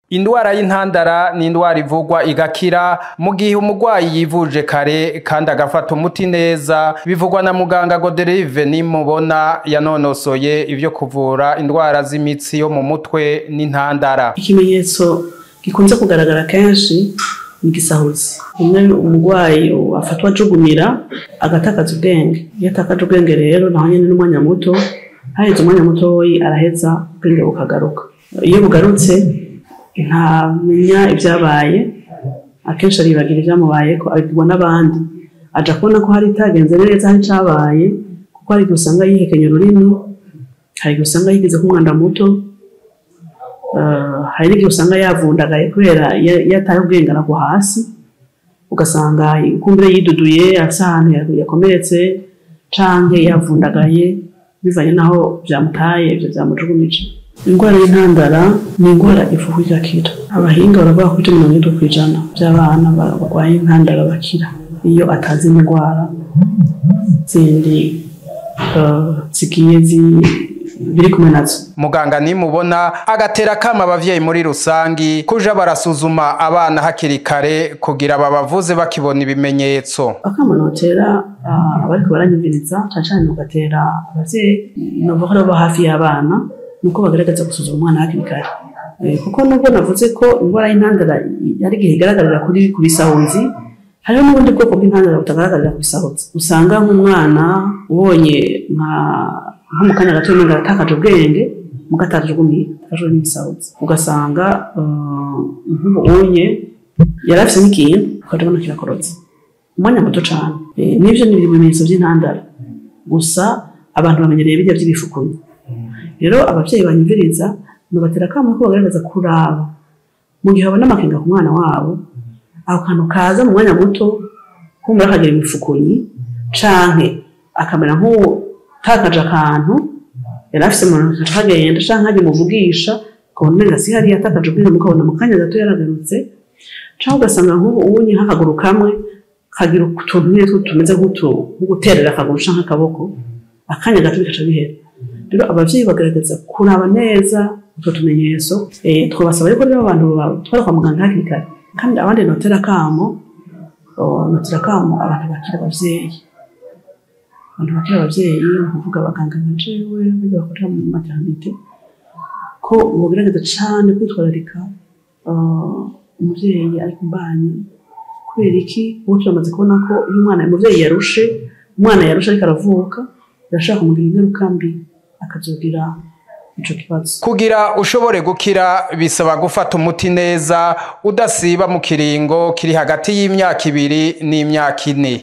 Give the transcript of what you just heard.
Indwara y'intandara ni indwara ivugwa igakira mu gihe umurwayi yivuje kare kandi agafata umuti neza, bivugwa na muganga Goderive Nimubona yanonosoye ivyo kuvura indwara z'imitsi yo mu mutwe n'intandara. Ikimenyetso gikunze kugaragara kenshi ni igisahuzi. Umwe umurwayi afatwa ajugumira agatakaza ubwenge. Iyo atakaje ubwenge rero naho nyene n'umwanya muto, haheze umwanya mutoyi araheza ubwenge bukagaruka. Iyo bugarutse ntamenya ibyabaye, akenshi aribagira ibyamubayeko, abibwirwa n'abandi. Aja kubona ko hari itagenze neza, hari icabaye, kuko hari igihe usanga yihekenya ururimi, hari igihe usanga yigize nk'umwanda muto, hari n'igihe usanga yavundagaye kubera yataye ubwenge aragwa hasi, ugasanga kumbure yiduduye afise ahantu yakomeretse canke yavundagaye bivanye naho vyamutaye, ivyo vyamujugumije. Ingwara y'intandara ni ingwara ivurwa igakira. Abahinga baravuga ko ibice 70% vy'abana barwaye intandara bakira iyo atazi indwara zindi zigiye biri kumwe nazo. Muganga Nimubona agatera kama abavyeyi muri rusangi kuja barasuzuma abana hakiri kare kugira babavuze bakibona ibimenyetso. Akamo notera abariko baranyumviriza, cane cane nugatera abavyeyi novuga ko baba hafi y'abana, nuko bagaragaza gusuzuma umwana hakiri kare. Kuko nubwo navuze ko ingwara y'intandara hari igihe igaragarira ku bisahuzi, hariho n'ubundi bwoko bw'intandara butagaragarira ku bisahuzi. Usanga nk'umwana ubonye nko mu kanya gato umenga aratakaje ubwenge, muga atajugumiye, atajwe n'ibisahuzi. Ugasanga nk'ubu unye yari afise n'ikintu, ukaja ubona kirakorotse umwanya muto cane. N'ivyo ni ibimenyetso vy'intandara, gusa abantu bamenyereye birya vy'ibifukunyi. Rero abavyeyi banyumviriza nubatera akamo ko bagaragaza kuraba mu gihe babona amakenga ku mwana wabo, ako kantu kaza mu mwanya muto kumva akagira imifukunyi canke akamera nk'uwutakaje akantu yari afise mu ntoki akagenda, canke ajya muvugisha ukabona umenga si hariya atakaje ubwenge, mukabona mu kanya gato yaragarutse, canke ugasanga nk'ubu unye nk'akaguru kamwe kagira utuntu nyene tumeze nk'uguterera akaguru canke akaboko, akanya gato bikaca bihera. Rero abavyeyi bagaragaza kuraba neza utwo tumenyetso. Twabasaba yuko rero abantu batwara kwa muganga hakiri kare. Kandi abandi notera akamo abantu bakira abavyeyi. Abantu bakira abavyeyi, ni ukuvuga abaganga nka jewe, barya bakorera mu maternité, ko bogerageza cane kwitwararika umuvyeyi ari ku mbanyi. Kubera iki? Kuko turamaze kubona ko iyo umuvyeyi yarushe, umwana yarushe ariko aravuka, birashobora kumugira ingaruka mbi, akazogira ico kibazo. Kugira ushobore gukira bisaba gufata umuti neza udasiba mu kiringo kiri hagati y'imyaka 2 n'imyaka 4.